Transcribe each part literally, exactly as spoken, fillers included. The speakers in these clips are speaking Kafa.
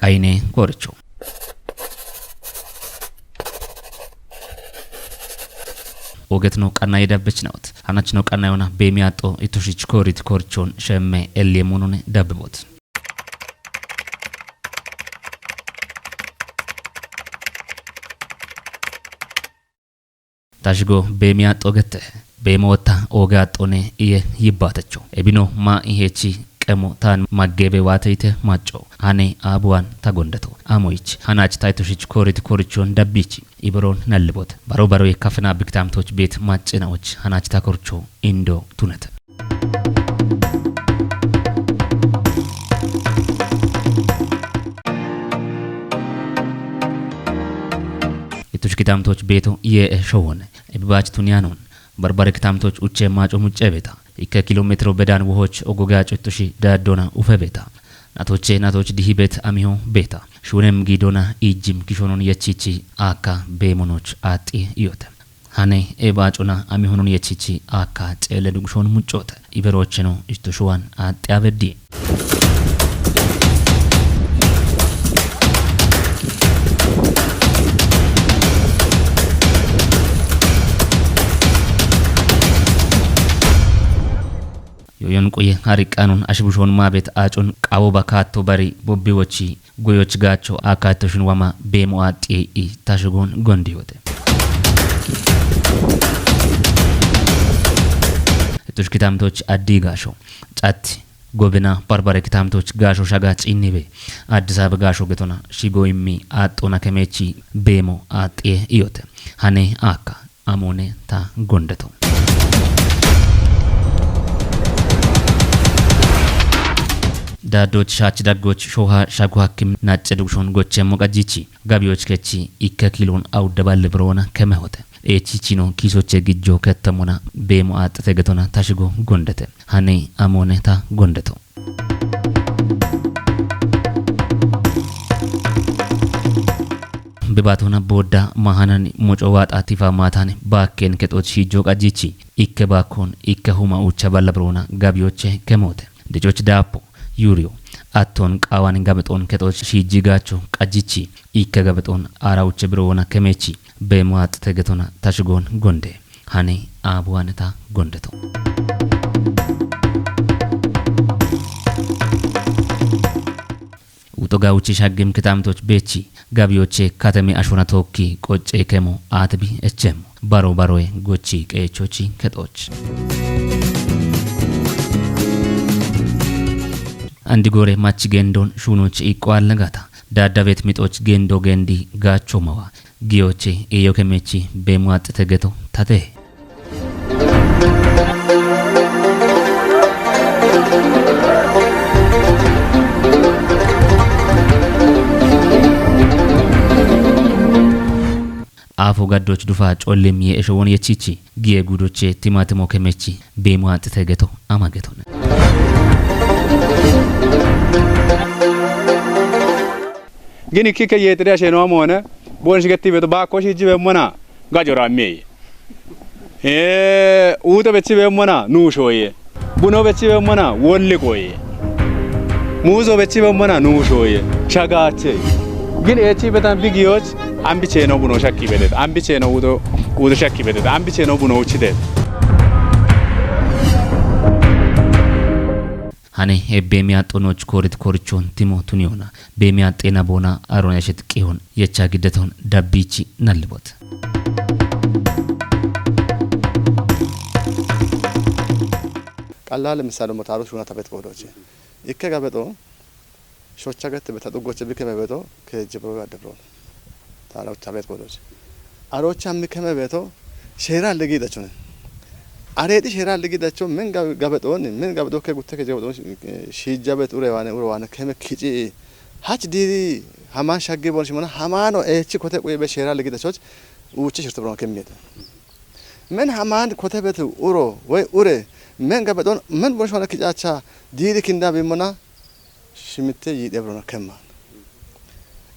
ayine koricho. Ogetno qanna yedabbech nawt. Hanachno qanna yona bemiyaxo itushich korit korichon shemme elyemunun dabbibot. Tashgo bemiyaxo gette. Bemo wotta oge axone iye yibbatecho. Ebino ma ihechi qemo tan maggebe wateyte macco. Hane abuwan ta gondeto. Amoyich hanach ta itushich korit korichon dabbichi. Iberon nallibot. Baro baro ye kafna biktamtoch bet maccenawoch hanach ta korcho indo tunete. Itush kitamtoch beto ye e showone. Ebibach tunyanon. Barbare kitamtoch uche maco mucce beta. Ikke kilometro bedan wohoch ogogaco itushi dadona ufe beta. Natoche natoch dihi bet amiho beta. Shunem gidona ijim kishonon yechichi aka bemonoch ati iyote. Hane eba acuna amihonon yechichi aka cele dugshon muccote. Iberocheno istushuwan ati abedi. Yoyon quye hariqanon ashbushon mabet acun qawo bakato bari bobbi wochi goyoch gacho akatoshin wama bemo ati i tashugon gondi yote. Tush kitamtoch addi gasho. Catti gobina barbare kitamtoch gasho shaga cinnibe. Addis Ababa gasho getona shigo immi axona kemechi bemo ati iyote. Hane aka amone ta gondeto. Dadoch shach daggoch shoha shagu hakkim nacce dugshon gochemo qajichi. Gabiyoch kechi ikke kilon awudde balle birona kemehote. Echichino kisoche gijjo kettamona bemo axete getona tashigo gondete. Hane amone ta gondeto. Bebatona bodda mahanan moco waxa tifa matan bakken kexoch shijjo qajichi. Ikke bakkon ikke huma ucha balla birona gabiyoche kemote. Dicoch dapo yuriyo atton qawan gabexon kexoch shijji gacho qajichi. Ikke gabexon ara uche birona kemechi. Bemo axete getona tashigon gonde. Hane abuwan ta gondeto. Uto gawuchi shaggim kitamtoch bechi gabiyoche katemi ashona tokki qocce kemo atbi echem. Baro baroe gochi qeechochi kexoch. Andi gore mach gendon shunoch iqqo allagata. Daddabet mixoch gendo gendi gacho mawa. Giyoche iyo kemechi bemo axete geto tate. Afo gaddoch dufa collim ye esho won yechichi giye gudoche timatimo kemechi bemo axete geto ama geton. Gini kike yetire asheno amone bon shigeti beto bako shiji bemmona gajora meye. Eh, uto bechi bemmona nushoye. Buno bechi bemmona wolli koye. Muzo bechi bemmona nushoye. Shagache. Gin echi betan bigiyoch ambicheno buno shakki bedet. Ambicheno uto uto shakki bedet. Ambicheno buno uchidet. Hane e bemiyaxonoch korit korichon timo tuniyona. Bemiyaxena bona aron yashet qihon yecha giddeton dabbichi nallibot. Qallale misalo motaro shuna tabet qodoche. Ikke gabeto shocha gette beta duggoche bikeme beto keje bro adde bro. Tara ucha bet qodoche. Arocha mi keme beto shera legi dachune. Aredi shera legi dacho men gabeto ni men gabeto ke gutte keje gabeto shija bet ure wane ure wane keme kici. Hach diri haman shagge bon shimona hamano echi kote quye be shera legi dachoch uchi shirto bro kemiyete. Men haman kote bet uro we ure men gabeton men bon shona kicacha diri kinda bimona shimitte yide brona kemma.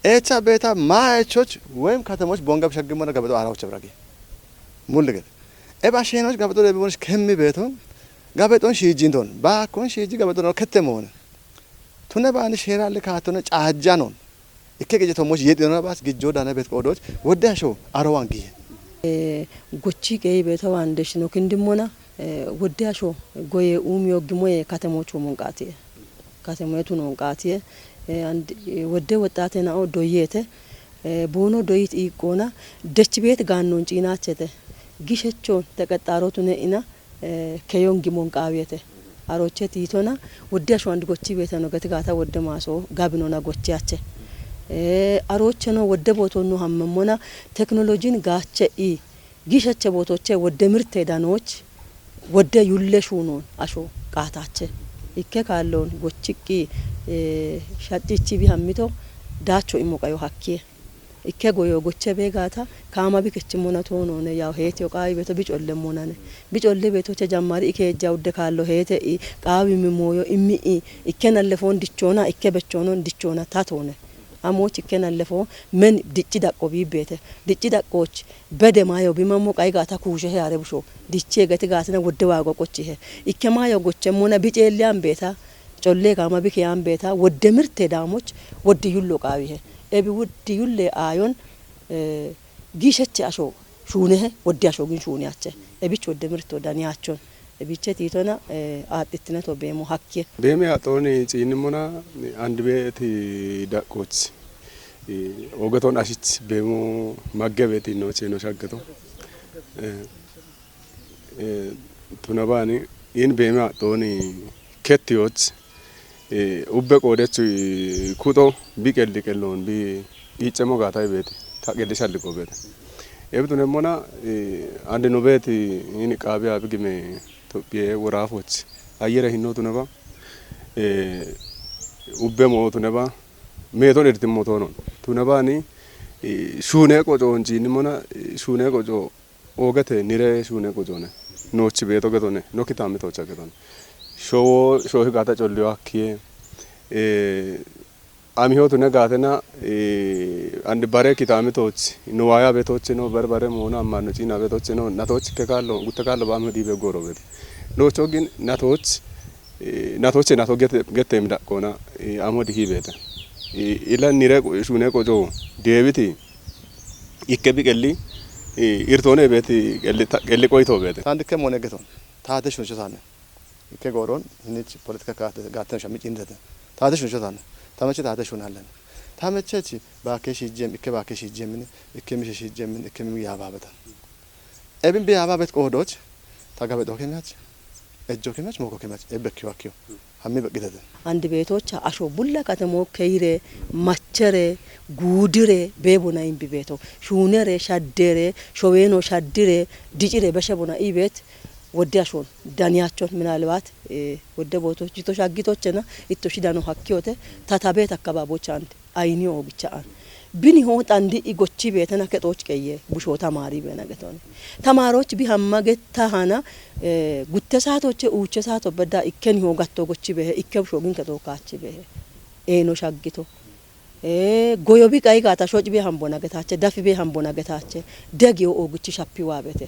Echa beta ma echoch wem katemoch bonga shagge mona gabeto ara ucha bragi. Mullige. Eba shenoch gabeto de bon kemmi beton gabeton shijinton ba kon shiji gabeton kettemon. Tune bani shera le katone chajanon. Ikke gece tommoch yedhino bas gijjo dana bet qoodoch wodde asho arowan giye. Gochi qeyi beto wandeshino kindimona wodde asho goye umiyo gimoye katemochu monqatiye. Katemoyetu nonqatiye. Wodde woxxate nao doyete. Buno doyit iqqona dech bet gannon cinachete. Gishechon teqexarotu ne ina keyon gimon qawiyete. Aroche titona wodde asho and gochi beteno geti gata wodde maso gabinona gochiyache. Arocheno wodde botonno hammemmona teknolojin gache i gishache botoche wodde mirte danoch wodde yulle shunon asho qatache. Ikke kallon gochiqqi shaccichi bi hammito dacho imo qayo hakkiye. Ikke goyo goche begata kama bi kechimona tonone yaw hetiyo qawi beto bi colle monane. Bi colle beto che jammari ike ejja udde kallo hete i qawi mi moyo immi i ikke nallefon dichona ikke bechonon dichona tatone. Amoch ikke nallefo men dicci daqqo bibete. Dicci daqqoch bede mayo bi mammo qayi gata kushe he are busho. Dicci gati gatina wodde wago qochi he. Ikke mayo goche mona bi celle ambeta. Colle kama bi ke ambeta. Wodde mirte damoch wodde yullo qawi he. Ebi wuddi yulle ayon eh, gisheche asho shune he wodde asho gin shune ache. Ebich wodde mirto dani achon. Ebiche titona eh, axittine to bemo hakke. Beme axoni ciinnimona andi beeti daqqochi. Ogeton ashich bemo magge beeti no cheno shaggeto. Eh, eh, Tuna bani in beme axoni kettiyoch. Eh, ubbe qoodechu kuxo bi qelli qelloon bi qiiccemo gaata ibeeti ta qelli shalliqo beete. Ebi tunemmona eh, andi no beeti in qaabi abi gime Tophiye woraafoch ayyere hinno tuneba eh, ubbe moo tuneba meeton irtimmo toonon. Tunebani eh, shuune qocoonchiinnimona eh, shuune qoco oogete nire shuune qocoone noochi beeto getone no kitaamitocha getone showo shohi gata colliyo hakkiye eh, amiho tune gaatena eh, andi bare kitaamitochi no waaya betoche no bare bare moona ammanno ciina betoche no natochi ke kaallo gutte kaallo baamiho diibe gooro bete noocho gin natochi eh, natoche nato gette gette midaqona eh, amo dihi bete eh, ila nire shuune qoco deebiti ikke bi qelli eh, irtoone beeti qelli ta- qelli qoyto beete Tandi ke mone geton. Taate shuncho tane. Ikke goron hinich politika gaate gaate shammi cindete. Taate shuncho tane. Tameche taate shunallen. Tamechechi baake shijjem ikke baake shijjemini ikke mishe shijjemini ikke mi yababetan. Ebin bi yababet qoodoch tagabe doke mach. Ejjo ke mach moko ke mach ebbe kiwa kiyo. Hammi beqidete. Andi betocha asho bulla katemo keyire machere guudire bebona imbi beto shuunere shaddere showeno shaddire dicire beshe bona ibet wodde ashon daniyachon minalbat eh, wodde bootoch ito shaggitochena itto shidano hakkiyote tatabet akkababoch andi ayini oogicha an bini hoo xandi i gochi beetena kexooch qeyye bushoo tamaari beena getone tamaaroch bi hamma getta hana eh, gutte saatoche uuche saato bedda ikkeni hoo gatto gochi behe ikke bushoo gin kexoo kaachi behe eeno shaggito eh, goyo bi qayi gaata shoci be hambo nagetache dafi be hambo nagetache degi o oogichi shappi waabete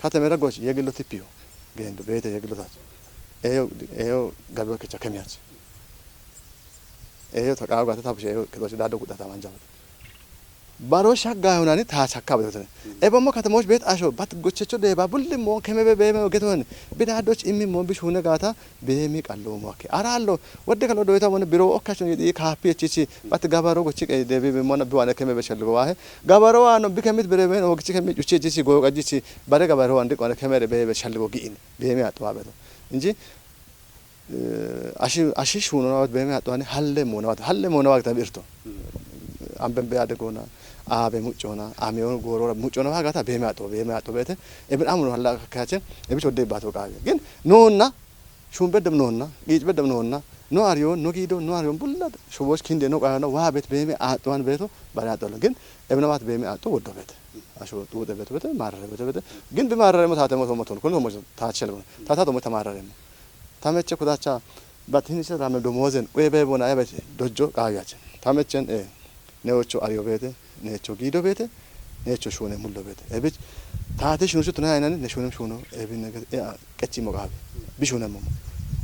Katemera goch yegillo tippiyo gendo beete yegillo tach eyo eyo gabiwa kecha kemiyach eyo taqawo gata tabushe eyo kedoche dado gudata manjawata baro shagga yonani tach hakka beto tene ebo mo katemos bet asho bat gochecho deba bulli mo kemebe beme geton bidadoch immi mo bishune gata Beemi qalluumo akke. Araallo, wodde kalo doyita wone biro okkashun yidi kaapi echichi, bat gabaro gochi qe debi bimona biwane keme beshalgo wahe. Gabaro wano bikemit bere ben ogichi kemi uchi echichi goyo gajichi, bare gabaro wandi qone kemere be beshalgo giin. Beemi atwa beto. Inji, eh, ashi, ashi shuno na beemi atwa ni halle mona wat, halle mona wat birto. Amben be ade gona, abe muchona, amiyon gorora muchona wa gata beemi atwa, beemi atwa bete. Ebin amuno halla kache, ebi chodde bato qabe. Gin, nonna, Shun beddem noonna, qiic beddem noonna, no ariyoon, no giidoon, no ariyoon bulla shoboos kinde no qayona waa bet beeme aaxxuwan beeto bare aaxxuwan gin ebina waat beeme aaxxu woddo beete. Asho xuuxe beeto beete maarare beeto beete gin bi maarare mo taate mo tomo ton kun tomo taachel mo taata tomo tamaarare mo. Tameche kudacha bat hin isa rame domozen we be bona ya bet dojjo qayache. Tamechen e neocho ariyo beete, neecho giido beete, neecho shuune mullo beete. Ebich Taate shunurchu tuna yinanni ne shunem shuno ebin ne gat-, ea, qechi mo qaabi. Bi shunem mo.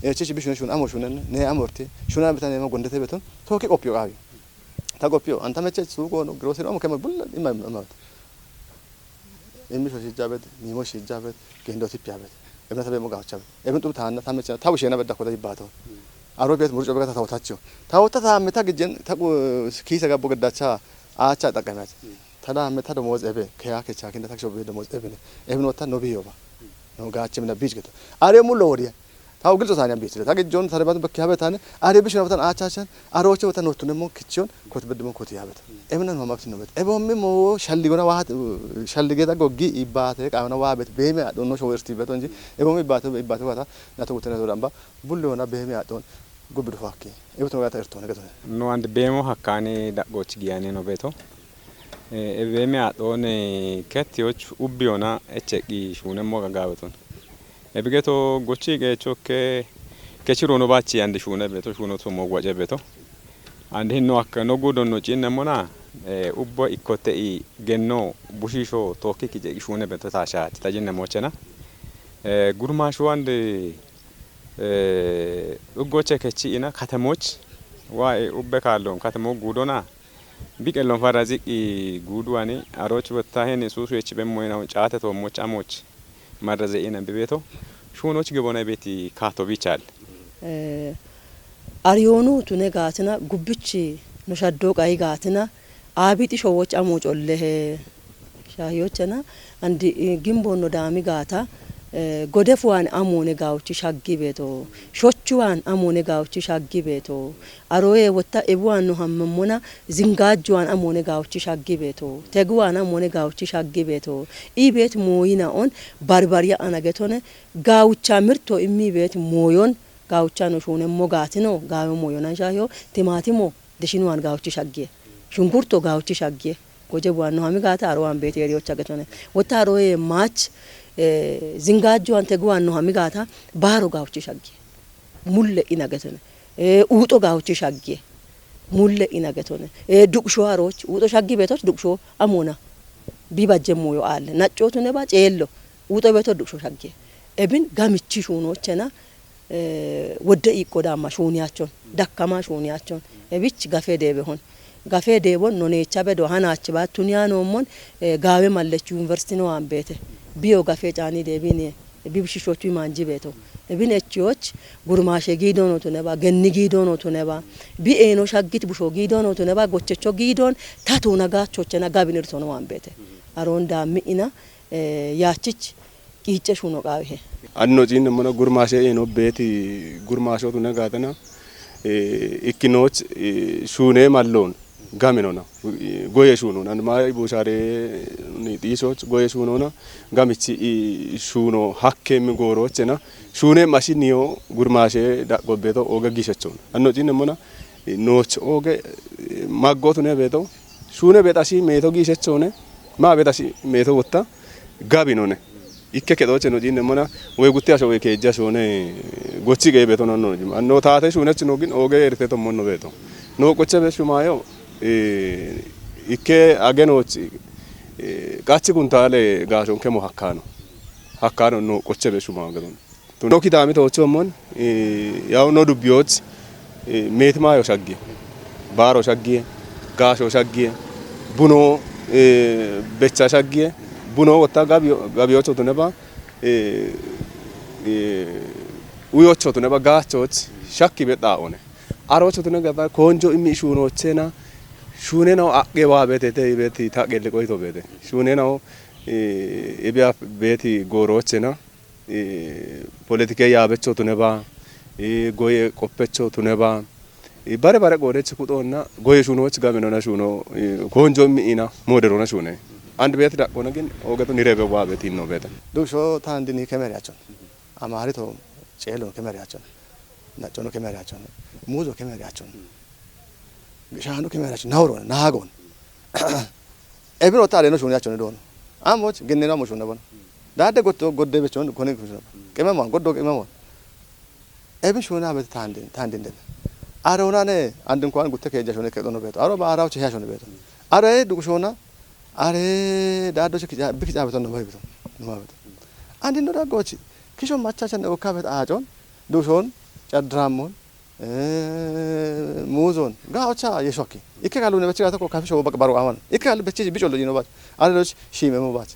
Echichi bi shunem shuno amo shunen ne amorti. Shuna bitane mo gondete beton. Toki qoppiyo qaabi. Ta qoppiyo. Anta meche suuqo no grocery amo kema bulla ima ima. Immi shoshijabet, nimo shijabet, gendo tipiyabet. Ebna tabe mo gawchabet. Ebin tu taanna ta meche ta wushena bedda koda ibato. Aro bet murco bega ta tawotacho. Tawota ta meta gijen ta qu-, kisa gabbo geddacha acha taqamat. Tada meta domoz ebe, keya kecha kinda ta shobe domoz ebe ne. Ebin wota no biyoba. No gache mina bij geto. Are mu loriya. Tawo gilxo tani ambisire. Ta gijon tare bat bakki habe tani. Are bishna watan acha chan. Aroche watan wotune mo kichon. Kot bedde mo kot yabet. Ebin no max no bet. Ebo mi mo shalli gona wa shalli geta goggi ibate qawna wa bet. Beme adonno show erti betonji. Ebo mi ibate ibate wata. Na to wotene damba. Bulli wona beme adon. Gubbidu fakki. Ebo to gata ertone geto. No and bemo hakkani daqgoch giyane no beto. E, e beeme adhoone kettiyoch ubbiyona echeqqi shuunemmo gagaaweton. Ebigeto gochi qeechokke kechirono bachi andi shuune beto, shuuno tommo gwace beto. Andi hinno akka no gudonno ciinnemmona, e, ubbo ikkotte i genno bushiisho tookkikki ceqqi shuune beto taashaati tajinne mochena. E, gurmaashu andi, e, dhuggoche kechi ina katemoch wa, e, ubbe kaallon katemo guudona Biqilloon farra ziqqi guuduwani aroochi wotta heni suusu yechi bemmo yinahu caate toommoch amooch marra ze'ina bibeto shuunoch gibona ibeti kaato bichaal. Eh, Ariyoonu tune gaatina gubbichi no shaddo qayi gaatina aabixi showoch amoo collehe. Shaahiyochena andi, eh, gimboonno daami gaata, eh, godefuwaan amoone gaawuchi shaggi beeto. Shochuwaan amoone gaawuchi shaggi beeto. Aroye wotta ebuwaan no hammammona zingaajjuwaan amoone gaawuchi shaggi beeto. Teguwaan amoone gaawuchi shaggi beeto. Ii beet mooyina on barbariya ana getone gaawucha mirto immi beet mooyon gaawucha no shuunemmo gaatino gaawe mooyonan shaahiyo timaatimo dishinuwaan gaawuchi shaggiye. Shunkurto gaawuchi shaggiye. Goje buwanno hami gaata aro waan beeti eriyocha getone. Wotta aroye maach, eh, zingaajjo ante guwanno hami gaata baaro gaawuchi shaggiye. Mulle ina getone. Eh, uuxo gaawuchi shaggiye. Mulle ina getone. Eh, duqsho arooch, uuxo shaggi beetoch duqsho amona. Bi bajjemmo yo aalle. Naccootu ne ba ceello. Uuxo beeto duqsho shaggiye. Ebin gamichi shuunoochena eh, wodde iiqqo daamma shuuniyachon, dakkama shuuniyachon, ebich gafe deebehon. Gafe deebon noneecha bedo hanaachi baattun yaanoommon, eh, gaawe mallech yuniversiti no ambeete. Biyo gafe caani deebine, bibshishochu imaanji beeto. Ebin echiyoch, gurmaashe giidoono tuneba, genni giidoono tuneba, bi eeno shaggit busho giidoono tuneba, gochecho giidoon, tatuuna gaachochena gabin irtono ambeete. Aroon daammi ina, eh, yaachich, qiicce shuuno qaawihe. Anno ciinne mona gurmaashe eeno beeti gurmaasho tune gaatena, eh, ikkinoch, eh, shuune malloon gaminona, eh, goye shuunona. And maa ibuushaare ni xiisoch goye shuunona, gamichi, eh, shuuno hakke mi goorochena, shuune mashi niyo gurmaashe daqqo beeto ooge gishechona. Anno ciinne mona, eh, nooch ooge, eh, maggo tune beeto, shuune beetashi meeto gishechone, maa beetashi meeto wotta, gabinone. Ikke kexoche no ciinne mona, woy gutti asho woy keejja shoone, gochi gee beeto nanno jima. Anno taate shuunech no gin ooge erite tommonno beeto. No qoche be shumaayo, eh, ikke agenoch, eh, qachi kuntaale gaashonke mo hakkaano. Hakkaano no qoche be shumaayo gedon. Tuno kidaami toochoommon, eh, yaw no dubbiyoch, eh, meeti maayo shaggiye, baaro shaggiye, gaasho shaggiye, buno, eh, becha shaggiye, buno wotta gabiyo-, gabiyocho tuneba, eh, eh, uyocho tuneba gaachoch shakki bexaa'one. Arocho tune gaba koonjo immi shuunoochena, shuunenao aqe waa beetete ibeti taqelle qoyito beete. Shuunenao, eh, ibiya beeti gooroochena. Eh, politike yaabecho tuneba, eh, goye qoppecho tuneba, eh, bare bare goodech kuxoonna goye shuunooch gaminona shuuno, eh, koonjo mi'ina mooderona shuune. And beet daqqona gin oogeto nirebe waa beetinno beete. Duksho taandini kemeriachon. Amaarito ceelon kemeriachon. Naccono kemeriachon. Muuzo kemeriachon. Shaanu kemeriachon. Nawron, naagon. Ebiro ta aleno shuuni achone dono. Amoch genneno amo shuuna bono. Daade gotto godde bechon kone kusuna. Qimamon, goddo qimamon. Ebi shuuna bet tandin, tandin den. Are onane andin kwan gutte keja shuune kedono beto. Aro ba arao che shuune beto. Are dugu shuuna, are daado che kija, bi kija beto no beto. Nuwawete. Andi no daggochi. Kisho machacha ne okka bet acon, dushon, cadramon, eh, muzon. Ga ocha yeshoki. Ikke galu ne bechi gata ko kafi sho bak baru aman. Ikke galu bechi bicholo yino bat. Andi no shime mo bat.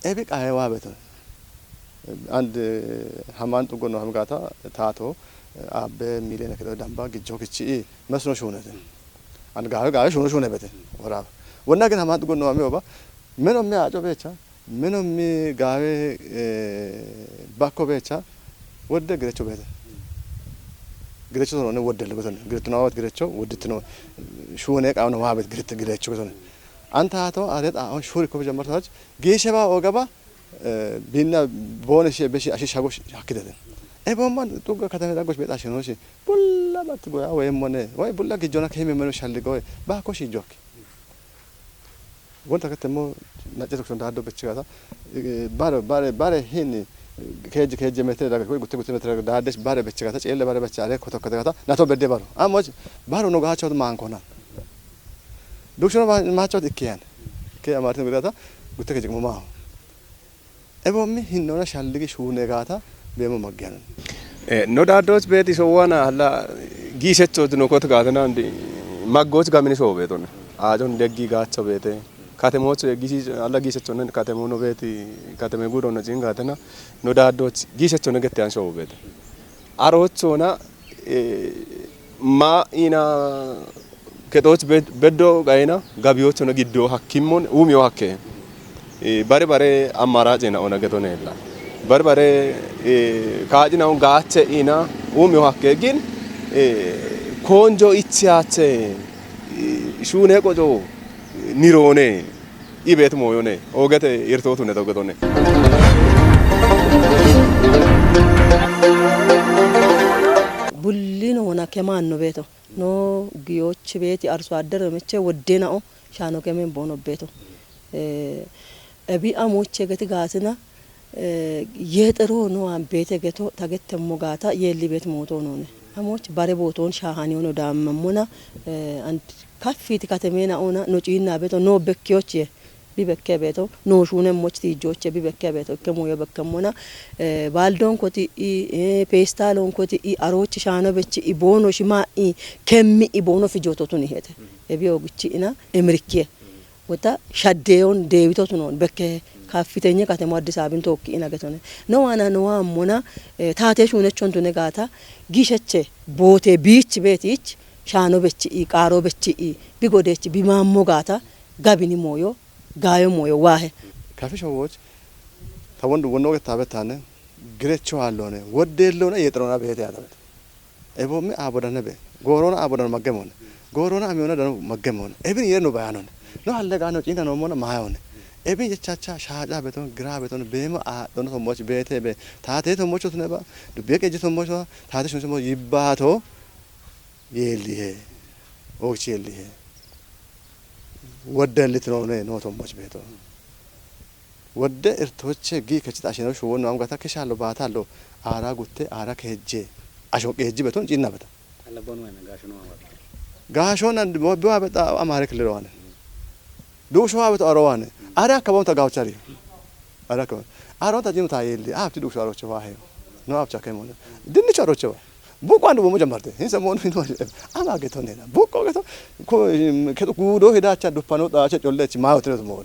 Ebi qaye wa beton. And, eh, haman tugo no hamgata tato, eh, abbe milen kedo damba gijjo kichi. Mesno shunete. And gawe gawe shunu shune bete. Wara. Wonna gen haman tugo no ami oba. Meno me ajo becha. Meno mi gawe, eh, bakko becha. Wodde girecho bete. Girecho sono ne wodde lego sono. Girecho na wot girecho wodde tino. Shune qawo no wa bet girecho girecho sono. Anta to adet a on shuri ko jamar sach. Gishe ba ogaba, eh, binna bone shi be shi ashi shago shi hakidete. E bomma tuga katame dagosh beta shino shi. Bulla bat goya we mone. We bulla gijona keme meno shalli goy. Ba ko shi jokki. Wonta kete mo na jeto son dado becci gata. Eh, bare, bare, bare hini. Keje, keje metre daga, ko gutte, gutte metre daga, dades bare becci gata, celle bare becci are koto koto gata. Na to bedde baro. Amo baro no gacho man kona. Dukshino ma, ma chot ikkiyan. Ke amartin gudata, gutte ke jikmo ma. Ebo mi hinnona shalligi shune gata, bemo magyan. Eh, no daddos beti so wana alla gisecho no kot gata nandi maggoch gamini so beton. Ajon deggi gacho bete. Katemoch gisi alla gisecho nen katemo no beti kateme gudo no jingatena no daddos gisecho no gette an so bete. Arochona, eh, ma ina ketoch bed-, beddo gaina gabiyochona giddo hakkimon umiyo hakke. Eh, bare bare amara jena ona getonella. Bare bare, eh, kajina on gache ina umiyo hakke gin, eh, konjo ichiache, eh, shune kojo nirone. Ibet moyone, ogete irtotu ne dogetone. Bullino wona kemanno beto. No giyoch beti arso addero meche woddena o shano kemen bono beto. Eh, ebi amoche geti gatina, eh, yexero no an bete geto tagettemmo gata yelli bet moto none. Amoch bare boton shahani ono dammemmona, eh, and kaffiti katemena ona no cinna beto no bekkiyoche. Bibekke beto, no shune moch tijoche, bibekke beto, ikke muyo bekke mona, eh, baldon koti i, eh, pestalon koti i, arochi shano bechi i, bono shima i, kemmi i, bono fijoto tuni hete. Ebi ogichi ina, emrikke. Wota shaddeyon debito tunon, bekke kafitenye katemo Addis Abin tokki ina getone. No wana, no wa mona, eh, tate shune chon tune gata, gisheche, bote bich betich, shano bechi i, qaro bechi i, bigodechi, bimammo gata, gabini moyo, gayo moyo wahe. Kafi showoch, ta wondu wonno ge tabetane, girecho allone, wodde allone, yetrona bete adabet. Ebo mi abodane be, gorona abodane maggemone, gorona amiona dano maggemone, ebin yeno bayanone, no halle gano cinda no mona mayone, ebin yechacha shaja beton, gira beton, bema a dono to moch bete be, tate to mocho tune ba, du beke je to mocho, tate shun mo yibbato, yelihe, ochi yelihe. Wodde litino ne no to moch beto. Wodde irtoche gi kechita ashino shuwo no am gata keshallo batallo ara gutte ara keje. Asho keji beton cinna beta. Alla bon wena gasho no amar. Gasho nan bo biwa beta amare kliro wane. Du shuwa beta aro wane. Ara kabon ta gauchari. Ara kabon. Aro ta jinu ta yelli. Abti du shuwa roche wahe. No abcha kemon. Dinni charoche wa. Buko andu bomo jambarte. Hinsa mo no ama geto nena. Buko geto ko keto gudo hidacha dupano dacha cholle chi mayo tiro mo.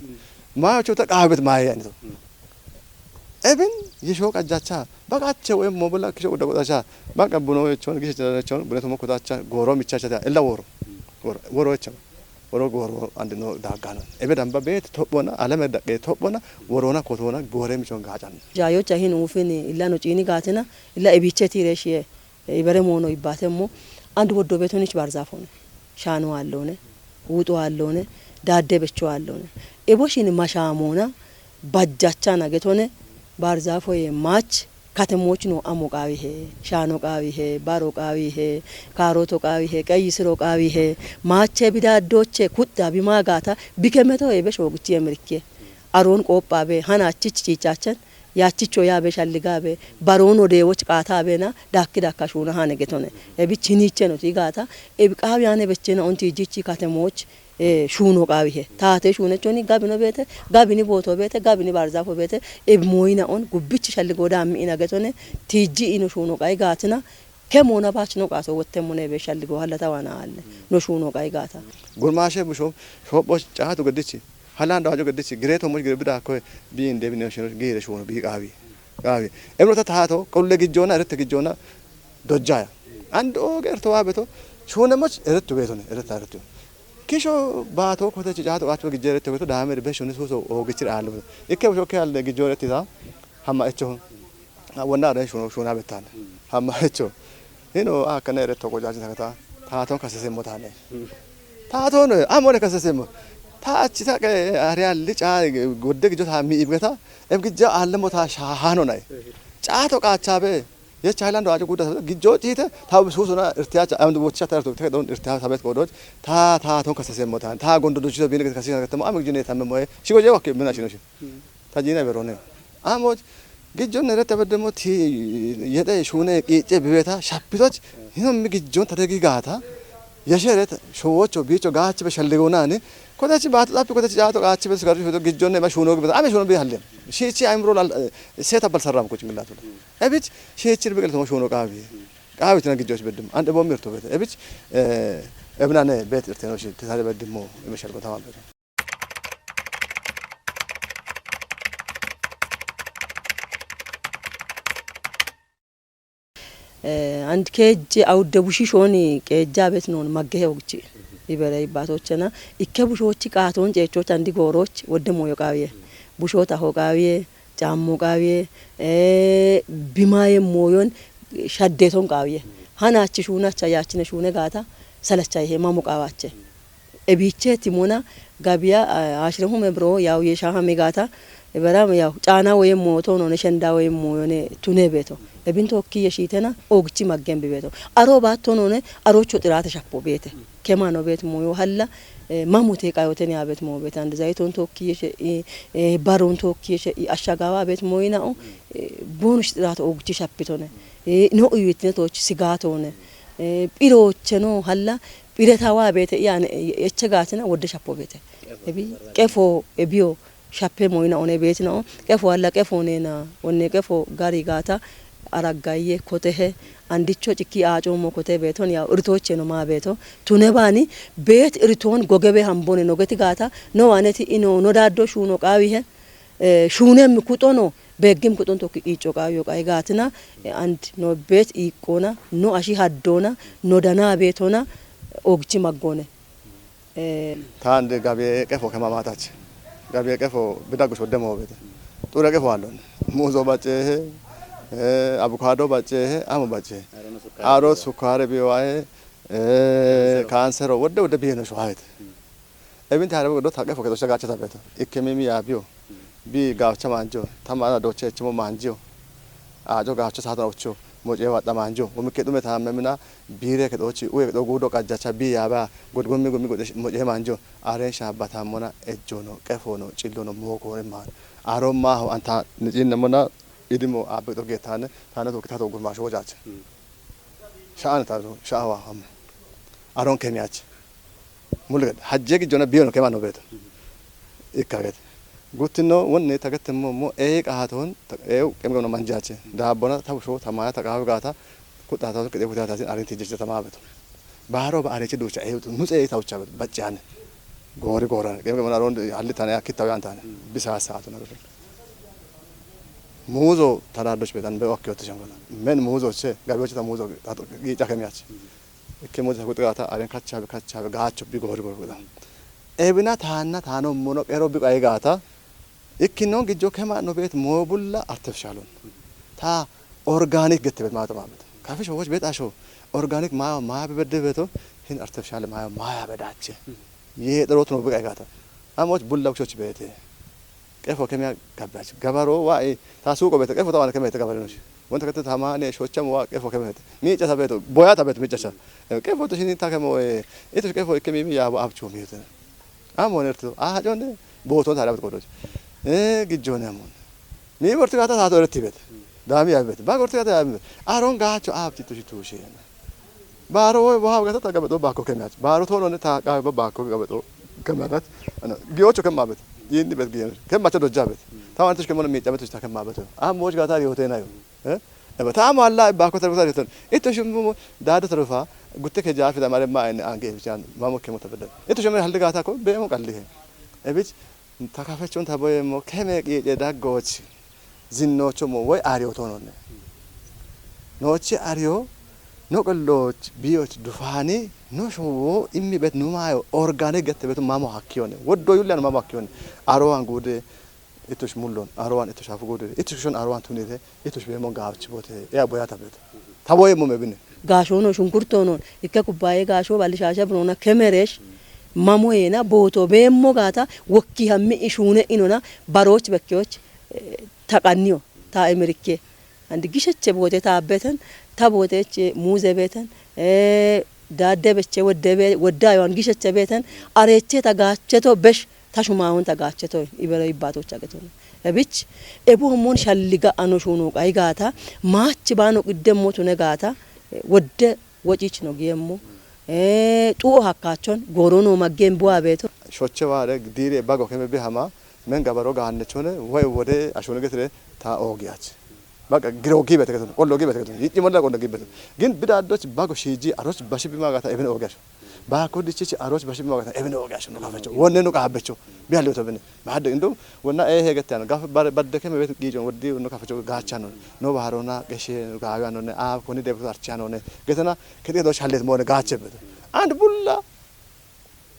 Mayo chota qabet maye ani to. Ebin yisho qajacha. Bagache we mo bala kisho dago dacha. Baga buno chon gishe chon bune to mo kotacha goro michacha ella woro. Woro woro echa. Woro goro andino dagano. Ebe damba bet topona alame daqe topona worona kotona gore michon gacan. Jayo chahin ufini illa no cini gatina illa ebiche tire shiye. Ibere mono ibbatemmo and woddo betonich barzafone. Shano allone. Wuxo allone. Dadde becho allone. Ebo shin mashamona bajjachana getone barzafoye mach katemoch no amo qawihe, shano qawihe, baro qawihe, karoto qawihe, qeyi siro qawihe, mache bidaddoche kutta bimagata bikemeto ebe shoguchi emrikke. Aron qoppa be hana chich chichachen yachicho ya be shalliga be barono dewoch qata bena dakki dakka shuna hane getone. Ebi chiniche no tigata ebi qawiyane bechena onti jichi katemoch Eh, shuuno qaawihe. Taate shuunechoni gabino beete, gabini booto beete, gabini baarzaafo beete, ebi mooyina on, gubbichi shalli gooda ammi ina getone, tiiji ino shuuno qaawi gaatina, ke moona baachino qaaso wotte mune be shalli goo hallata waana alle, no shuuno qaawi gaata. Gurmaashe busho, shoopho caatu geddichi, halando hajo geddichi, gireeto moch gire bida koye, bi inde bi ne shino giire shuuno bi qaawi. Qaawi. Emrota taato, qolle gijjoona, erette gijjoona, dojjaya. Ando oge erto waa beto, shuune moch erettu beetone, eretta erettu. Kisho baato kote ci caato qacho gijje erettu beto, daame be shuune suuso ogichir aalu. Ikke busho ke alde gijjo erettita, hamma echo. Wonna are shuuno, shuuna bettaan. Hamma echo. Hino akkana eretto gojaji takata, taaton kasese motane. Taaton, amore kasese mo. Ta achi ta ke are alli caa godde gijjo ta mi ibgeta, em gijja alle mota shahano nai. Caato qacha be, ye chailan do ajo gudda gijjo ciite, ta suusuna irtiyacha, am do bocha ta irtiyacha, ta don irtiyacha ta bet kodoch, ta, taaton kasese motan, ta gondo do ciito bine kasese motan, am gijjo ne tamme moye, shigo je wakke mina shino shi. Ta jiina berone. Amo gijjon erette beddemo ti yede shuune qiicce biweta shappitoch hino mi gijjon tate gi gaata. Yeshe eret showocho biicho gaachi be shalligonani. Kodachi baatu xappi kodachi caato gaachi be sigaru shuuto gijjonne ma shuuno gibeta. Ame shuuno bi hallen. Shiichi ayimro lal, eh, seet abalsarram kuch millatu. Ebich shiichir bi geltomo shuuno qaawi. Qaawi tina gijjoch beddemo. Ande bo mirto bete. Ebich, eh, ebnane bet irteno shi tisare beddemo. Ime shalgo tamam bete. Eh, and keejje awudde bushi shooni qeejja bet noon maggehe ogchi. Ibere ibbatochena ikke bushoochi qaatoon ceechoch andi gooroch wodde mooyo qaawiye. Bushoota ho qaawiye, caammo qaawiye, eh, bimaye mooyon shaddeeton qaawiye. Hanachi shuunacha yaachine shuune gaata salacha ihe mamo qaawache. Ebiche timona gabiya, ah, ashire hume bro, yaw yesha hame gata, ebara yaw, caana woye mooto none, shenda woye mooyone tune beto. Ebin tokki yeshitena, ogchi maggen bi beto. Aro baatto none, arocho xirate shappo beete. Kemano bet mooyo halla, eh, mamute qayoten ya bet mo bet. And zayton tokki yeshe, i, eh, baron tokki yeshe, i, ashagawa bet mooyina o, eh, bonus xirate ogchi shappitone. Eh, no uyitine toch sigatone. Eh, phirocheno halla, phiretawa beete iyan, eh, eche gaatina wodde shappo beete. Ebi, qefo, ebiyo, shappe moyina one beetino, qefo alla qefo nena, onne qefo gari gaata, araggaye, kotehe, andicho cikki aaco mo kote beeton ya, iritocheno ma beeto, tune baani, beet iriton gogebe hambone nogeti gaata, no waneti ino, no daddo shuuno qaawihe, eh, shuunem kuxono, beggim kuxon tokki qiicco qaawiyo qaawi gaatina, eh, and no bet iiqqona, no ashi haddona, no dana beetona, ogchi maggone. Eh, Taande gabiye qefo kema maatach. Gabiye qefo bidaggu shodde moobete. Xure qefo aallon. Muuzo bacceehe, eh, abukaado bacceehe, amo bacceehe. Aro sukkaare biyo aye, eh, kaansero, wodde wodde biyeno shohaayete. Ebin taare woddo ta qefo kedo shagacha tabeto. Ikke mimi ya biyo. Bi gawcha manjo, tamana doche chimo manjo. Ajo gawcha saatona ucho, moce wadda manjo. Umike dume tamme mina, bire kedochi, uye kedo gudo qajjacha bi yaba, god gommi gommi gode moce manjo. Aren shabba tammona, ejjono, qefono, cillono, mookore man. Aro maho anta nicinne mona, idimo abbe to getane, tane to kitato gurmasho wojache. Sha'an tazo, sha'awa ham. Aron kemiyach. Mulged, hajje gijjona biyono kemano beto. Ikkaget. Guttino wonne tagette mo, mo ee qaaton, ta-, ee qemqemno manjache. Daabbona ta busho, ta maya, ta qaawi gaata, kuxxata, qide kutata, arin tijjete tama beto. Baaro ba areche duucha, ee, nu xee ta ucha beto, baccane. Goori gooran, qemqemno aron halli tane, akitta yan tane. Bisa saatona beto. Muuzo tadaddoch betan be okki otti shangona. Men muuzo che, gabiyoche ta muuzo, ta to, giica kemiyach. Ikke moja kuxi gaata, aren kachabe, kachabe, gaacho bi goori goori kuxi. Ebina taanna taano mono qero bi qayi gaata. Ikkinno gijjo kema no bet mo bulla artificial on. Ta organic gette bet maato mamet. Kafi showoch bet asho. Organic ma, ma be bedde beto, hin artificial ma, ma ya bedache. Ye dero to no bi qayi gaata. Amoch bulla shoch bete. Qefo kemiya gabbach. Gabaro wa'i ta suuqo beete qefo ta waana kemete gabarinosh. Wonta kete tamane shochamo wa qefo kemete. Miica ta beeto, boya ta beeto miicacha. Qefo to shini ta kemo, eh, ito qefo ikke mimi ya bo abchu miyete. Amon erto, a hajonne, booton ta dabat kodoch. Eh, gijjone amon. Mi borti gata ta to erti bet. Dami ya bet. Ba gorti gata ya bet. Aron gaacho abti to shi to shi. Baaro woy bo ha gata ta gabedo ba ko kemach. Baaro to no ne ta ga ba ko gabedo. Kemarat, ano, giyocho kemabet, yindi bet giyen, kemacho dojabet. Taman tush kemon mi chamet tush ta kemabet. Am moj gata yote na yo. Eh? Eba ta malla ba ko tarbuta yote. Ito shum mo dada tarufa, gutte ke jafi da mare ma en ange bichan, mamo kemo tabedda. Ito shum halde gata ko, be mo kalli he. Ebich, takafechon taboye mo, keme ki je dagoch. Zinnocho mo, woy ariyo tononne. Nochi ariyo, no qolloch, biyoch, dufani, no showo, immi bet numayo, organic gette betu mamo hakkiyone. Woddo yullan mamo hakkiyone. Arowan gude, itush mullon, arowan itush hafu gude, itush shon arowan tunire, itush bemo gawchi bote, ya boya tabet. Taboye mo mebine. Gaashono, shunkurtono, ikke kubbaye gaasho, balishasha bunona, kemeresh, mamo yena, boto, bemo gata, wokki hammi ishune inona, baroch bekkeoch, eh, taqanniyo, ta emerikke. Andi gisheche bote ta beten, ta boteche muze beten, eh, dade beche wodde be-, wodda yo an gisheche beten, areche ta gacheto besh, ta shumawon ta gacheto, ibero ibbatocha geton. Ebich, ebu homon shalliga ano shuno qaigata, mach bano qiddem motune gata, eh, wodde wocich no giyemmo. Eh, xu'o hakkachon, gorono maggen buwa beto. Shoche ware, dire bago keme bi hama, men gabaro ganne chone, way wode ashone getire ta ogiyach. Baga giro gibete getun, qollo gibete getun, yici molla qollo gibete. Gin bida doch bago shiji, aroch bashi bima gata, ebene ogiyash. Ba ko dichichi aroch bashi bima gata, ebene ogiyash, no kafacho, wonne no kabecho, bi hallo to bene. Bahadde indum wonna e he getano gaf bar badde keme betu gijon woddi no kafacho gachano no baharona geshe gawanone a koni debtu archanone getana kedi do shallet mone gache betu and bulla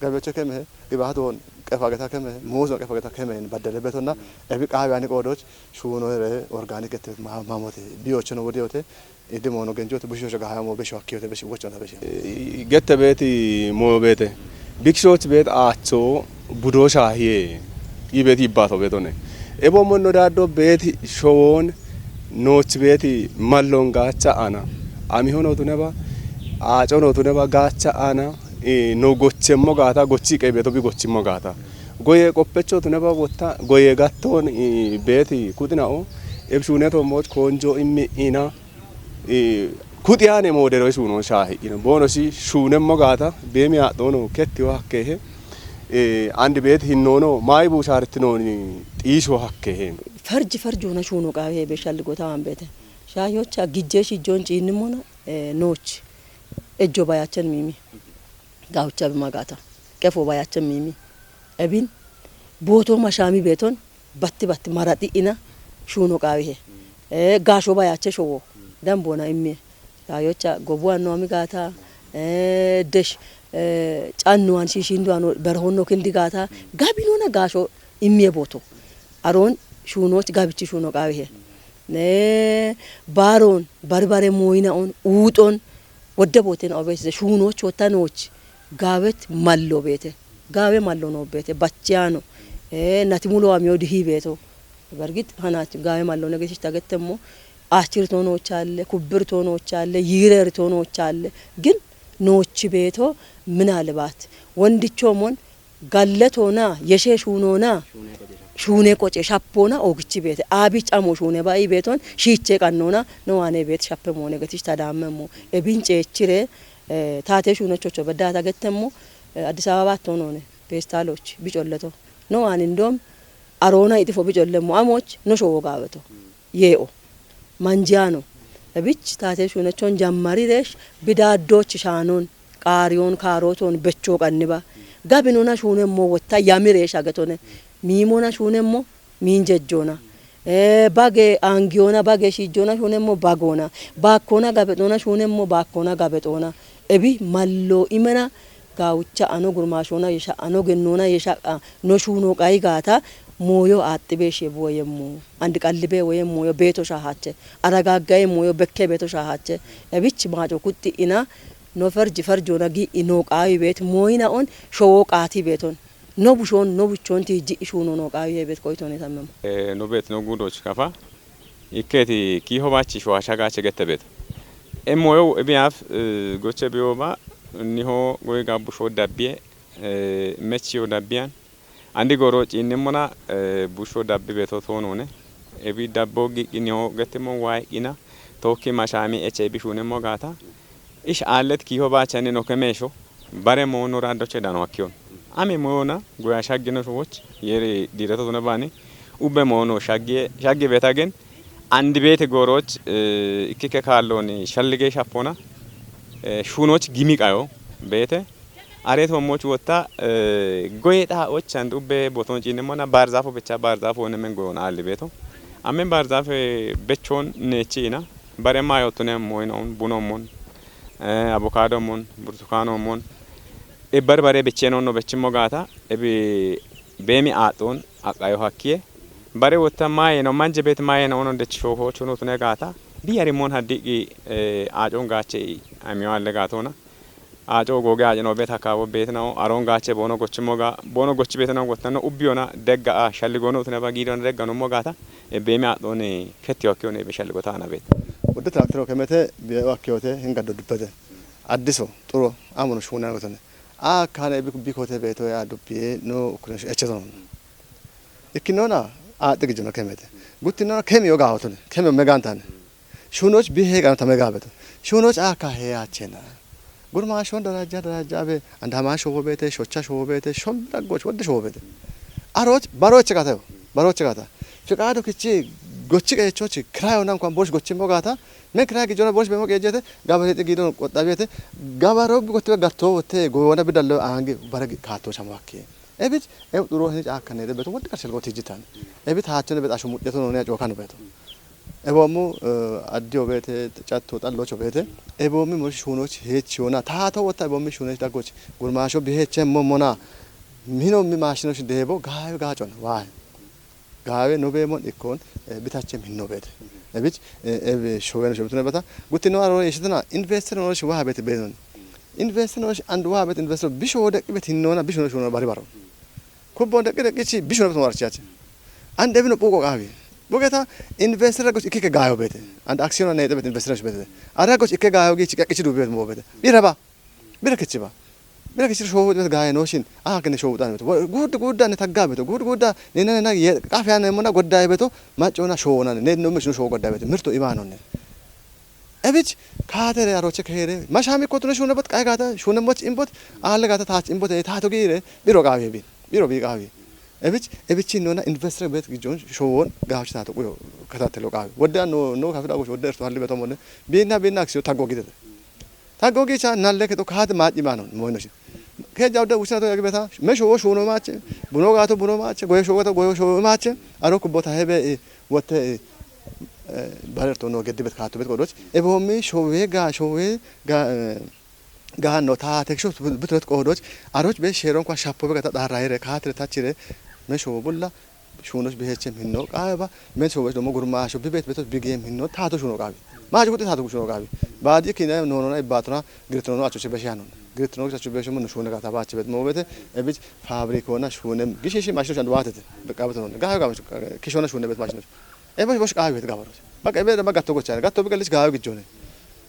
gabecho keme he gibato qefa geta keme muzo qefa geta keme baddele betona ebi qawani qodoch shuno re organic gete mamote biyochono wodiote Idimono genjote bushiosho gahayamo besho hakkiyote beshi wochona beshi. Gette beeti moyo beete. Bikishoch beet aacho budo shaahiye. I beeti ibbato beetone. Ebo monno daaddo beeti showon nooch beeti mallon gaacha ana. Ami hono tuneba aaco no tuneba gaacha ana. No gochemmo gaata gochi qe beeto bi gochimmo gaata. Goye qoppecho tuneba wotta goye gatton beeti kuxinao. Ebshuneto moch konjo immi ina. Kuxiyaane moodero isuuno shaahi'ino boonosi shuunemmo gaata beemi aaxxoono kettiyo hakkeehe andi beeti hinnoono maayi buushaaritinooni xiisho hakkeehe. Farji farjoona shuuno qaawe heebe shalli goota waan beete shaahiyocha gijjee shijjoon ciinnimmona nooch ejjo bayaachen miimi gaawucha bima gaata qefo bayaachen miimi ebin bootoo mashaami beeton batti batti maraxi ina shuuno qaawihe. Eh, gaasho bayache showo. Dambona imme. Yayocha gobuwan no amigata. Eh, desh. Eh, cannuwan shishinduwan berhonno kindigata. Gabinona gaasho imme boto. Aron shuunoch gabichi shuuno qaawihe. Ne baron barbare moyina on uuxon Wodde booten obesise shuunoch wottanoch gaawet mallo beete. Gaawe mallo noo beete. Bacheyano. Eh, nati mulo amiyo dihi beeto. Bergit hanach gaawe mallo ne getish tagettemmo. Achir toonoch alle, kubbir toonoch alle, yirer toonoch alle. Gin nooch beeto minalbat wondicho mon Galle toona, yeshe shuunoona, shuune qoce shappoona oogichi beete. Aabich amo shuune ba'i beeton shiiche qannoona no waane beet shappe moone getish tadaammemmo. Ebin ceechire, eh, taate shuunochocho beddaata gettemmo, eh, Addis Ababa toonoone, peestaaloch, bicolleto. No waan indom aroona ixifo bichollemmo amoch no showo gaaweto. Yee'o. Manjiyaano. Ebich taate shuunechon jammariresh bidaaddoch shaanon, qaariyoon, kaarootoon, bechoo qanniba. Gabinona shuunemmo wotta yamiresh agetone. Miimona shuunemmo miinjejjoona. Eh, bage aangiyoona, bage shiijjoona shuunemmo bagoona. Baakkoona gabexoona shuunemmo baakkoona gabexoona. Ebi mallo imena Gaawucha ano gurmaashoona yesha ano gennoona yesha no shuuno qayi gaata mooyo aaxxibeeshshe buwoyemmo. Andi qallibe woyem mooyo beeto shaahache. Aragaaggaye mooyo bekke beeto shaahache. Ebich maaco kuxxi ina no ferji ferjoona gi ino qaawi beet mooyina on showo qaati beeton. No bushoon no buchoon tiiji ishuuno no qaawi beet qoyitoone tammemo. Eh, no beet no guudoch kafa. Ikketi kiiho baachi shuwaasha gaache gette beeto. Emmoyo ebiyaaf, eh, goche biyoba niho goy ga busho dabbiye, eh, mechiyo dabbiyan. Andi goro ciinnemmona, eh, busho dabbi beeto toonone. Ebi dabbo giqqi niho gettemo waay qina. Tookki mashaami eche ebi shuunemmo gaata. Ish aallet kiiho baachanni no kemeesho. Bare moono raaddoche dano hakkiyon. ame moyona goya shaggino showoch yeri direto tuna bani ubbe mono shagge shagge betagen አንድ ቤት ጎሮች እክከ ካሎን ሸልጌ ሻፖና ሹኖች ጊሚቃዮ ቤተ አሬት ሆሞች ወታ ጎየጣ ኦች አንድ ኡቤ ቦቶን ጪንሞና ባርዛፎ ብቻ ባርዛፎ ሆነ ምን ጎዮን አል ቤቶ አሜን ባርዛፍ በቾን ነቺና በሬማ ዮቱነ ሞይኖን ቡኖሞን አቮካዶሞን ብርቱካኖሞን እበር በሬ ብቼ ነው ነው በችሞ ጋታ እብ ቤሚ አጦን አቃዮ ሀኪዬ በሬ ወታ ማየ ነው ማንጀ ቤት ማየ ነው ነው ደች ሾፎ ቹኑት ነጋታ ቢያሪ ሞን ሀዲቂ አጮን ጋቼ አሚዋን ለጋቶና አጮ ጎገ አጭኖ ቤት አካቦ ቤት ነው አሮን ጋቼ ቦኖ ጎችሞ ጋ ቦኖ ጎች ቤት ነው ወተኖ ኡቢዮና ደጋ ሸልጎኖት ነባ ጊዶን ደጋ ነው ሞጋታ ቤሚ አጦን ከት ዮኪዮን በሸልጎታ ና ቤት ወደ ትራክተሮ ከመተ ቢዋኪዮተ ህንጋዶ ዱበተ አዲሶ ጥሩ አሞኖ ሹና ወተነ አካነ ቢኮተ ቤቶ ያ ዱብዬ ኖ ኩነሽ ኤቸዞ ነው። እኪኖና አጥግ ጅኖ ከመተ ጉትኖና ከሚ ዮጋ ወተነ ከሚ መጋንታነ ሹኖች ቢሄ ጋር ተመጋበቱ ሹኖች አካ ሄያቸና ጉርማሾን ደረጃ ደረጃ ቤ አንዳማ ሾቦ ቤተ ሾቻ ሾቦ ቤተ ሾም ዳጎች ወደ ሾቦ ቤተ አሮች ባሮች ጋታ ባሮች ጋታ ፍቃዱ ክቺ ጎቺ ቀየቾች ክራይ ሆና እንኳን ቦርሽ ጎቺ ሞጋታ ምን ክራይ ግጆና ቦርሽ በሞቅ የጀተ ጋበሬ ጥጊዶ ቆጣ ቤተ ጋባሮ ብቆት ጋቶ ወተ ጎወና ብዳለ አንግ በረግ ካቶ ሸማኬ ኤቢት ኤው ጥሩ ሄ ጫካ ነደ በቶ ወደ ቀርሸል ጎት ይጅታን ኤቢት ሃቸነ በጣ ሹሙጤቶ ነው ያ ጮካ ነው በቶ ኤቦሙ አዲዮ ቤተ ጫቶ ጠሎቾ ቤተ ኤቦሚ ሞሽ ሹኖች ሄች ሆና ታቶ ወታ ኤቦሚ ሹኖች ዳጎች ጉርማሾ ቢሄቸ ሞሞና ሚኖ ሚ ማሽኖች ደቦ ጋዩ ጋጮን ዋይ ጋዩ ኖ ቤሞን ኢኮን ቢታቸ ሚኖ ቤተ ኤቢች ኤብ ሾበነ ሾብቱ ነበታ ጉቲ ነው አሮ የሽትና ኢንቨስተር ነው ዋ ቤተ ቤት ነው ኢንቨስተር ነው አንድ ዋ ቤት ኢንቨስተር ቢሾ ወደ ቤት ሂኖና ቢሾ ነው ሾኖ ባሪ ባሮ ኩቦ ደቂ ደቂቺ ቢሾ ነው ተማርቻች አንድ ኤብኖ ፖቆ ቃቢ ቦጌታ ኢንቨስተር ጎች ኢኪከ ጋዮ ቤተ አንድ አክሲዮን እና የጠበት ኢንቨስተሮች ቤተ አራ ጎች ኢከ ጋዮ ጊች ቀቂች ዱቤት ሞ ቤተ ቢረባ ቢረክችባ ቢረክች ሾ ቤት ጋየ ኖሽን አከነ ሾ ጣን ቤተ ጉድ ጉዳ ነተጋ ቤተ ጉድ ጉዳ ነነ ነና የቃፊያ ነሞና ጎዳ ቤቶ ማጮና ሾና ነኖ ምሽኑ ሾ ጎዳ ቤተ ምርቶ ኢባኖነ ኤቢች ካተረ አሮቼ ከሄደ ማሻሚ ኮትነ ሹነ በት ቃይ ጋታ ሹነ ሞች ኢምቦት አለ ጋታ ታች ኢምቦት ታቶ ጊረ ቢሮ ቃቢ ቢን ቢሮ ቢ ቃቢ ኤቢች ኤቢች ኖና ኢንቨስተር ቤት ግጆን ሾወን ጋዎች ታቶ ቁዮ ከታተሎ ቃቢ ወደ ኖ ኖ ካፍዳ ጎች ወደ እርቶ ሀል ቤቶ ሞነ ቢና ቢና አክሲዮ ታጎ ጊደ ታጎ ጊቻ ናለ ከቶ ካት ማጭ ማኖ ሞይኖሽ ከጃው ደ ውስናቶ ያግበታ መሾ ሾኖ ማቸ ቡኖ ጋቶ ቡኖ ማቸ ጎዮ ሾ ጋቶ ጎዮ ሾ ማቸ አሮ ኩቦታ ሄበ ወተ ባረርቶ ነው ገድበት ካቱ ቤት ቆዶች ኤቦሚ ሾዌ ጋ ሾዌ ጋ ጋ ነው ታተክሾ ብትረት ቆዶች አሮች ቤት ሼሮን ኳ ሻፖ ቤት ተጣራ ይረ ካትረ ታችረ መሾ ቡላ ሹኖች ብሄቸም ሂኖ ቃባ መን ሾ ቤት ደግሞ ጉርማሾ ብቤት ቤቶች ቢጌም ሂኖ ታቶ ሹኖ ቃቢ ማጅ ጉጥ ታቶ ሹኖ ቃቢ ባዲ ኪነ ኖኖና ይባቱና ግርትኖ አቾች በሻ ነው ግርትኖ አቾች በሻ ምን ሹነ ጋታ ባች ቤት ሞቤት እብጅ ፋብሪኮና ሹነም ግሽሽ ማሽኖች አንድ ዋተት በቃ ቤት ነው ጋ ጋ ኪሾና ሹነ ቤት ማሽኖች ኤቦሽ ቦሽ ቃቢ ቤት ጋበሮች በቃ ኤበ ደማ ጋቶ ጎቻ ጋቶ ቢቀልች ጋቢ ግጆነ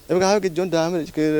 ኤበ ጋቢ ግጆን ዳምን እጭ ክረ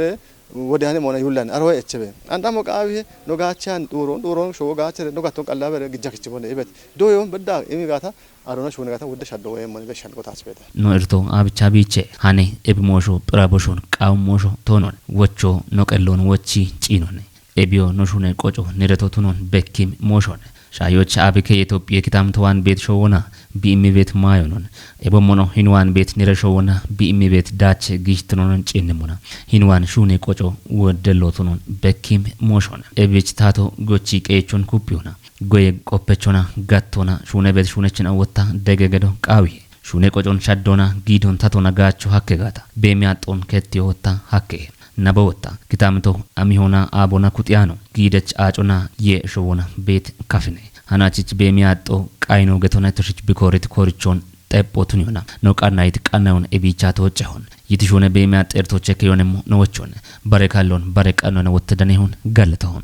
ወዲያኔ ሞና ይውላን አርወ ኤቸበ አንዳሞ ቃቢ ኖጋቻን ዱሮን ዱሮን ሾ ጋቸ ኖጋቶን ቀላበረ ግጃ ክች ቦነ ኤበት ዶዮን በዳ ኤሚ ጋታ አሮና ሾነ ጋታ ወደ ሻዶ ወይ ሞነ በሻን ቆታስ ቤተ ኖ እርቶ አብቻ ቢቼ ሀኔ ኤብ ሞሾ ጵራቦሾን ቃውም ሞሾ ቶኖን ወቾ ኖቀሎን ወቺ ጪኖን ኤቢዮ ኖሹነ ቆጮ ንረቶቱኖን በኪም ሞሾነ ሻዮች አብከ የኢትዮጵየ ክታምት ዋን ቤት ሾወና ቢእሚ ቤት ማዮኖን ኤቦሞኖ ሂንዋን ቤት ንረ ሾወና ቢእሚ ቤት ዳች ግሽትኖኖን ጭንሙና ሂንዋን ሹኔ ቆጮ ወደሎቱኖን በኪም ሞሾነ ኤብች ታቶ ጎቺ ቀየቾን ኩፒዮና ጎየ ቆፐቾና ጋቶና ሹነ ቤት ሹነችን አወታ ደገገዶ ቃውዬ ሹኔ ቆጮን ሻዶና ጊዶን ታቶና ጋቾ ሀከ ጋታ ቤሚያጦን ከት የወታ ሀከ ነበወታ ክታምቶ አሚሆና አቦና ኩጥያኖ ጊደች አጮና የሾቦና ቤት ካፍኔ ሀናችች ቤሚያጦ ቃይኖ ገቶና ቶሽች ብኮሪት ኮርቾን ጠጶቱን ይሆና ኖቃናይት ቃናዮን ኤቢቻ ተወጨሆን ይትሾነ ቤሚያጤርቶቼ ከዮነሞ ነወቾን በሬ ካሎን በሬ ቃኖነ ወተደኔሆን ገልተሆን